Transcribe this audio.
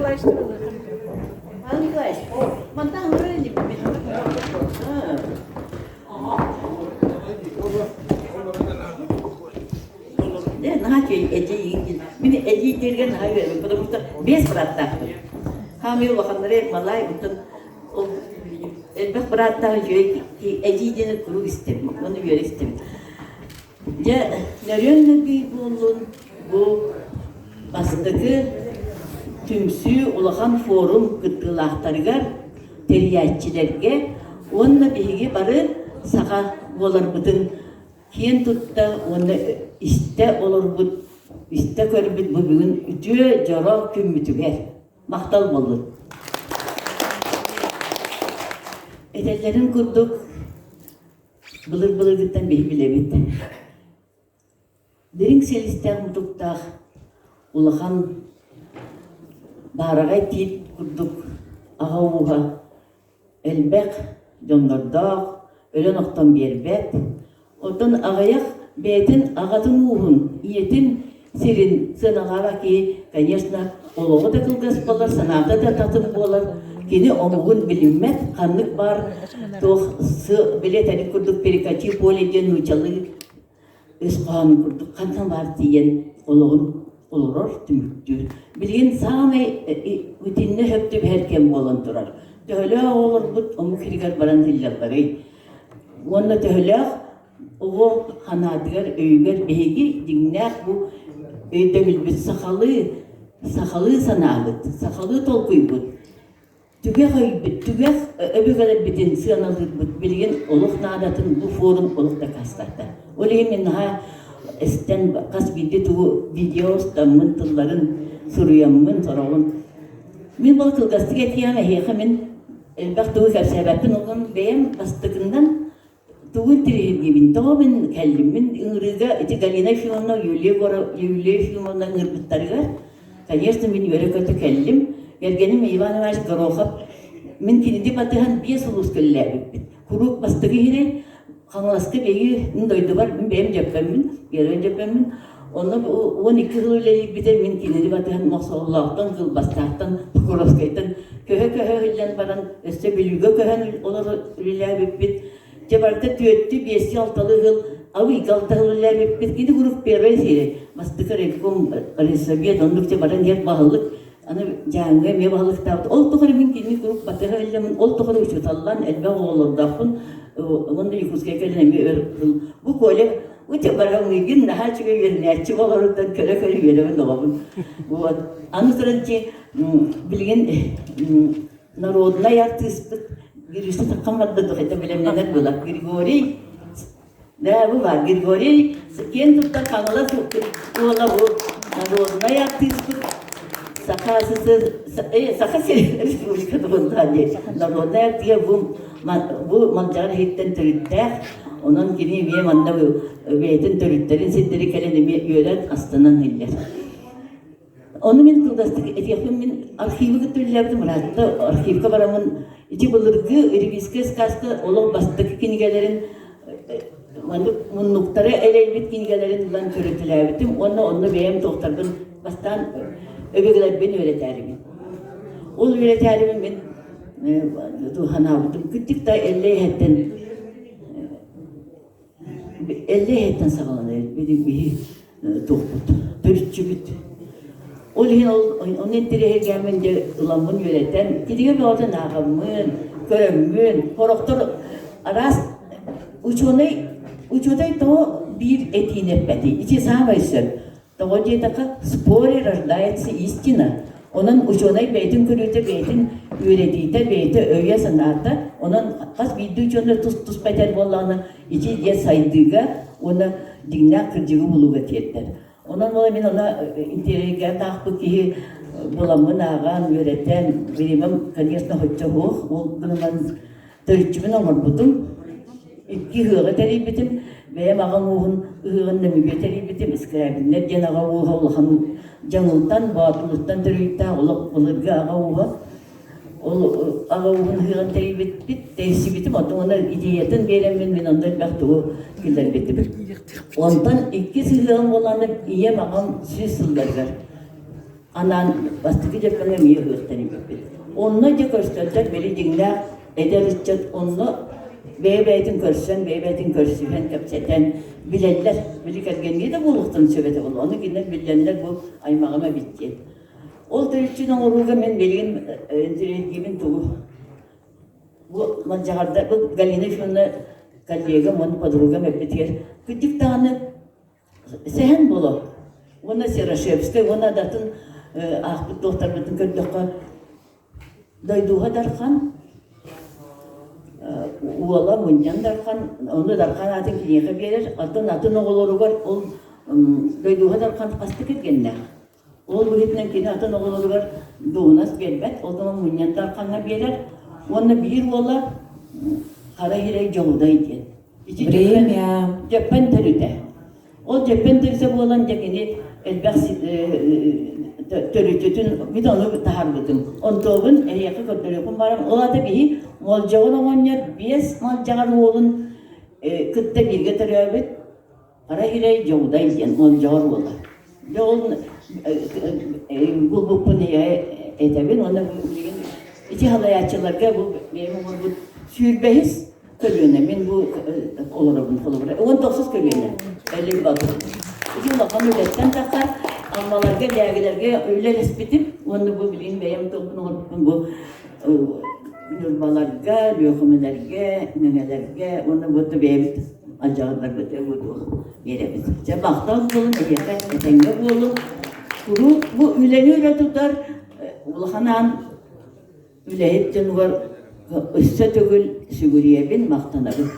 Николаевич Павел Николаевич, мантан ыҥырар инибин. Дьэ, наһаа үчүгэй эдьиийгин. Мин эдьиийдэргэ наһаа үөрэбин, потому что биэс бырааттаахпын. Хаамыы улаханнара малай, оттон ол элбэх бырааттаах үчүгэй эдьиий диэни куруук истэбин, уонна үөрэ истэбин. Дьэ, нөрүөн нөргүй буоллун бу бастакы түмсүү улахан форум кыттыылаахтарыгар, тэрийээччилэргэ уонна биһиги бары саха буоларбытын киэн тутта уонна истэ олорбут, истэ көрбүт бу бүгүн үтүө дьоро күммүтүгэр махтал буоллун. Этэллэрин курдук былыр-былыргыттан биһи билэбит. Дириҥ силистээх мутуктаах улахан баараҕай тиит курдук аҕа ууһа элбэх дьоннордоох, өлөн-охтон биэрбэт, оттон аҕыйах бэйэтин аҕатын ууһун, ийэтин сирин сыаналаабат киһи, конечно, олоҕо да кылгас буолар, санаата да татым буолар, кини омугун билиммэт, ханнык баар туох били этэрин курдук перекати поле диэн нууччалыы Өс хоһоонун курдук хантан баар тиийэн олоҕун олорор, түмүктүүр. Билигин саамай итиннэ сөп түбэһэр кэм буолан турар. Төһөлөөх оҕолорбут омук сиригэр баран сылдьалларый? Уонна төһөлөөх оҕо санаатыгар, өйүгэр биһиги дьиҥнээх бу өйдөбүлбүт сахалыы, сахалыы санаабыт, сахалыы толкуйбут Түгэх өйбүт, түгэх өбүгэлэрбитин сыаналыырбыт билигин олох наадатын бу форум олох дакаастаата. Ол иһин мин наһаа истэн хас биирдии тугу видео устаммын, тылларын суруйаммын, сороҕун. Мин бұл кылгастык этиэм эһиэхэ мин элбэх тугу кэпсээбэппин, онон бэйэм бастакыннан Тугу интириэһиргиибин, тоҕо мин кэллим? Мин ыҥырыыга ити Галина Ефимовна, Юлия Юлия Ефимовна ыҥырбыттарыгар, конечно, мин үөрэ-көтө кэллим. Кэргэним Иван Иванович Горохов мин кинини батыһан биэс улууска үлэлээбиппит. Куруук бастакы иһирэй Хаҥаласка биһиги мин дойдубар, мин бэйэм Дьөппөммүн, Герой Дьөппөммүн. Онно 12 сыл үлэлиирбитэ мин кинини батыһан Мохсоҕолоохтон, Кылбастаахтан, Покровскайтан көһө-көһө иһиллэн баран, өссө Бүлүүгэ көһөн олоро үлэлээбиппит. Дьэ барыта түөртүү, биэстии, алталыы сыл Абыйга алта сыл үлэлээбиппит. Кини куруук первый сири бастакы райком, райсовет, оннук дьэ баран иһэр баһылык Аны Дьааҥыга эмиэ баһылыктаабыт. Ол тухары мин кинини куруук батыһа иһиллэммин, ол тухары учууталлаан элбэх оҕолордоохпун. Уонна Якутскайга кэлэн эмиэ өр сыл. Бу Коля Утя барамыгын наһаа үчүгэй үөрэнээччи буоларыттан көрө-көрө үөрэбин оҕобун. Вот. Аны туран ти билигин народнай артыыспыт Гриша Саххан барда духайда билэмнэнэр буолар. Григорий Да, бу баар Григорий киэн туттар Хаҥалас уола бу народнай артыыспыт Саха СССР Саха сирин республиката буоллаҕа дии. Народнай артыыһа бу бу Малдьаҕар иһиттэн төрүттээх. Онон кини эмиэ манна бэйэтин төрүттэрин сирдэри кэлэн эмиэ үөрэн астынан иһиллэр. Ону мин кылгастык этиэхпин мин архивы кытта үлэлээбитим ыраатта. Архивка бараммын ити былыргы ревизскэй сказка олох бастакы кинигэлэрин маннык муннуктары элэйбит кинигэлэрин ылан көрөтөлөөбүтүм уонна онно бэйэм туохтарбын бастаан өбүгэлэрбин үөрэтээрибин. Ол үөрэтээрибин мин санаабытым кырдьык да эллэй иһэттэн Эллэй иһиттэн саҕаланар биһи туохпут, төрүччүбүт. Ол иһин ол ону интэриэһиргээммин дьэ ыламмын үөрэтэн, кинигэ бөҕөтүн ааҕаммын, көрөммүн, сорохтор араас учуонай учуонай тоҕо биир этиини эппэтий? Ити саамай сөп. Тоҕо диэтэххэ, в споре рождается истина. Онон учуонай бэйэтин көрүүтэ, бэйэтин үөрэтиитэ, бэйэтэ өйө-санаата, онон хас биирдии учуонай тус-туспа этэр буоллаҕына, ити диэн сайдыыга уонна дьиҥнээх кырдьыгы булууга тиэрдэр. Онон ол мин ону интэриэһиргээн аахпыт киһи буоламмын ааҕан, үөрэтэн, бириэмэм, конечно, соччо суох. Ол гынан Төрүччүбүн оҥорбутум, икки ыһыаҕы тэрийбитим, бэйэм аҕам ууһун ыһыаҕын нөмүгү тэрийбитим, Скрябиннэр диэн аҕа ууһа улахан Дьаҥылтан, Боотулуттан төрүттээх олох былыргы аҕа ууһа. Ол аҕа ууһун ыһыаҕын тэрийбиппит, тэрийсибитим, оттон уонна идеятын биэрэммин мин онно элбэх тугу киллэрбитим. Онтон иккис ыһыаҕым буолан ийэм аҕам сүүс сылларыгар. Анаан бастакы дьарыкка эмиэ ыһыахтан эбиппит. Онно дьэ көрсөллөр били дьиҥнээх эдэр ыччат онно бэйэ-бэйэтин көрсөн, бэйэ-бэйэтин көрсүһэн, кэпсэтэн билэллэр. Били кэргэннии да буолуохтарын сөп этэ буолуо. Ону кинилэр биллэннэр бу аймаҕым эбит диэн. Ол төрүччүн оҥорууга мин билигин интэриэһиргиибин тугу бу Малдьаҕарда бу Галина Ефимовна коллегам уонна подругам эппитигэр кырдьык даҕаны Сэһэн Боло уонна Серошевскай уонна да атын аахпыт туохтарбытын көрдөххө Дойдуга Дархан уола Мунньан Дархан ону Дархан аатын киниэхэ биэрэр оттон атын оҕолоругар ол Дойдуга Дархан хаста кэргэннээх Ол быһыытынан кини атын оҕолоругар дуоһунас биэрбэт, ол гынан мунньан Дархаҥҥа биэрэр уонна биир уола Хара Иһирэй Дьоҕудай диэн. Ити Время. Дьөппөн төрүтэ. Ол Дьөппөн төрүтэ буолан дьэ кини элбэх төрүтүтүн мин ону таһаарбытым. Онтуобун эһиэхэ көрдөрүөхпүн баран, ол аата биһи Молдьоҕун оҕонньор биэс малдьаҕар уолун кытта бииргэ төрөөбүт Хара Иһирэй Дьоҕудай диэн Молдьоҕор уола. Дьэ ол булбуппун этэбин уонна билигин ити салайааччыларга бу бэйэм оҥорбут сүүрбэһис көлүөнэ мин бу олоробун холобура 19 көлүөнэ элим батыр ити улахан үлэттэн тахсар Аммаларга Лээгилэргэ үлэлэспитим уонна бу билигин бэйэм тылбын оҥорбуппун бу Ньурбаларга, Лүөхүмэлэргэ, Мэҥэлэргэ уонна бу бэйэбит алдьархайдарбыт туох биэрэбит. Дьэ махтал буолун эһиэхэ этэҥҥэ буолуҥ. Куруук бу үлэни өрө тутар улахан аан үлэһит дьонугар өссө төгүл сүгүрүйэбин, махтанабын.